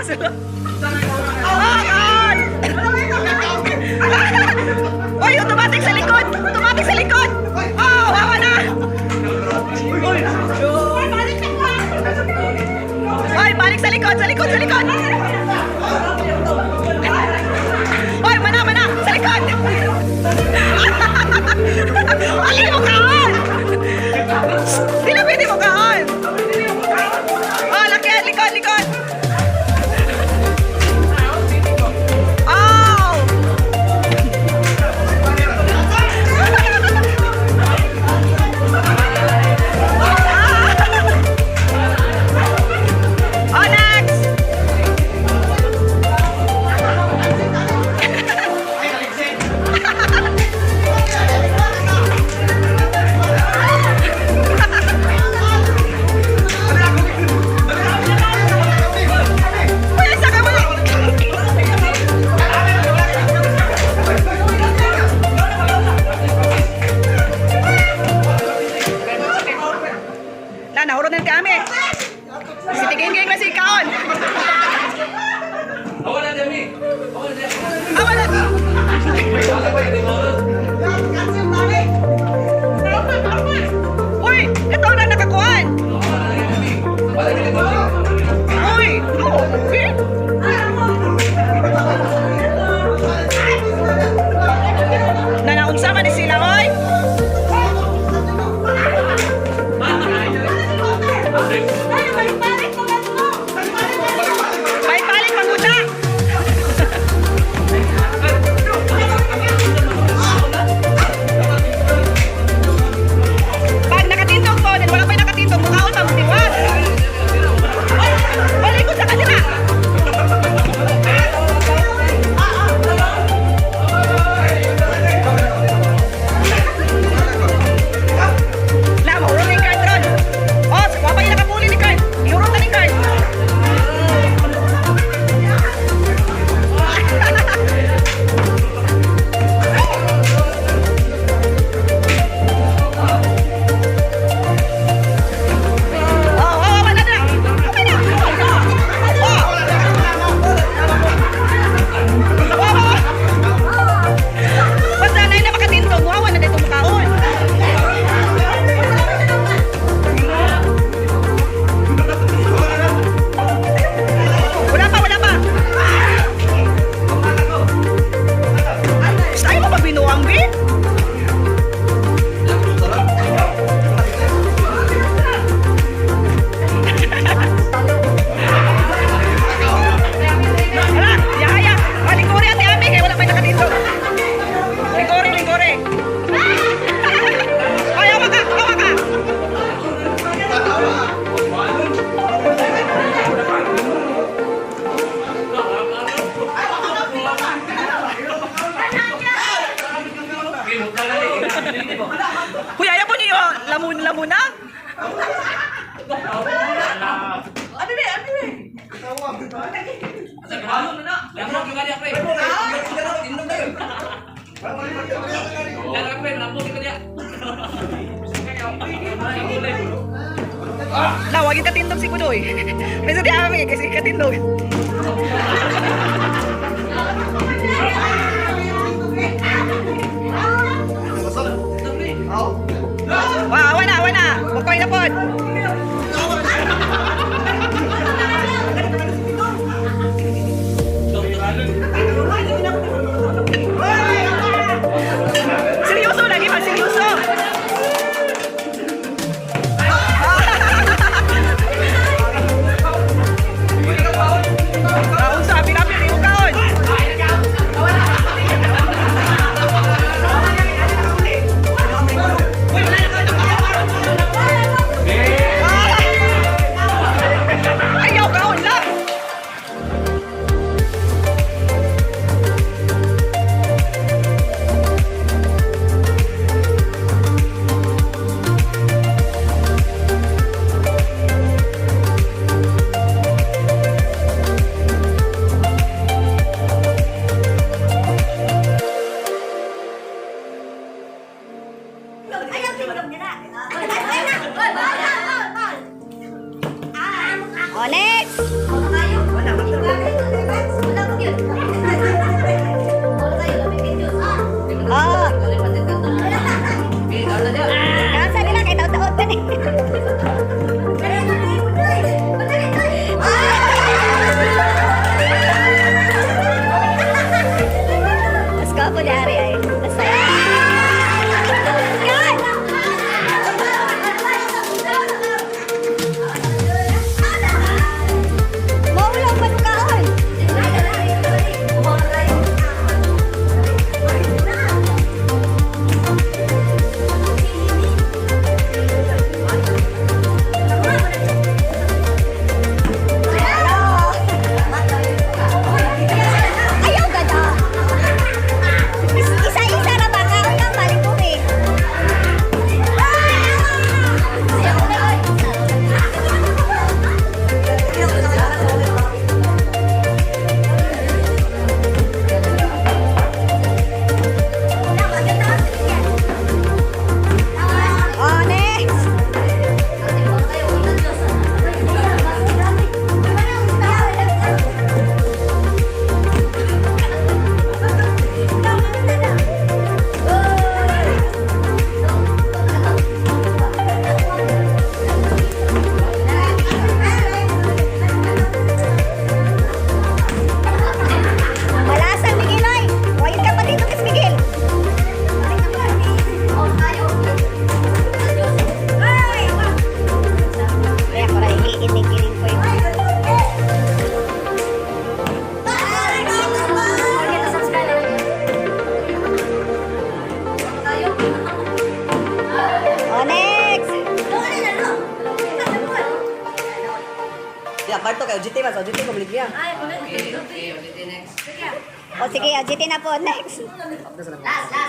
Sulod. Oh, God! Uy, automatic sa likod! Automatic sa likod! Oh, wawa na! Uy, balik sa likod, sa likod, sa likod! Uy, mana, mana! Sa likod! Alin mo kaon! Di na pwede mo kaon! Oh, laki, likod, likod! Oh! Oh, next! Uy, isa ka wala! Na, nahurot na kami. Si Tiginging na si Kaon. Ako na, Demi. Ako na, Demi. Ah, wala. Uy, ito na nakakuan. Uy, oh, eh. Na naunsa man ni sila, oy? May palit manguda. Pag nakatindog ko, then wala pa'y nakatindog, mukhaon pa mutiwas. Balik ko sa kanila. Na, mahurot yung card ron. Oh, wa pa yung nakapuli ni card. Ihurot na ni card. Oh, wala na. Okay na. Oh. Oh. Basta na na makatindog, wawa na dito makaon. Wala pa, wala pa. Basta ayaw mo pagbinuang, be? Wala, yaya. Ah, lingkuri ate Ami, kaya wala pa yung nakatindog. Lingkuri, lingkuri. Ay, awa ka, awa ka. Kuya, ayaw po niyo, lamun, lamun na. Abi be, abi be. Ano na? Lamok yung kanya, pre. Lamok, pre. Lamok yung kanya. Na, wag yung katindog si Budoy. Minsan di Ami, kasi katindog. Wah, wala, wala. Bukoy na pod. Seryoso lagi pa, seryoso. Ah, unsa, apil-apil, imo kaon. Ayaw kaon lang. Ayaw tindog nila. Ay, ay na. Ay, ay, ay. Oh, next. Tayo. kwarto kay OJT man, sa OJT ko balik niya. Ay, Okay, okay, ulitin next. O sige, OJT na po. Next. Last, last.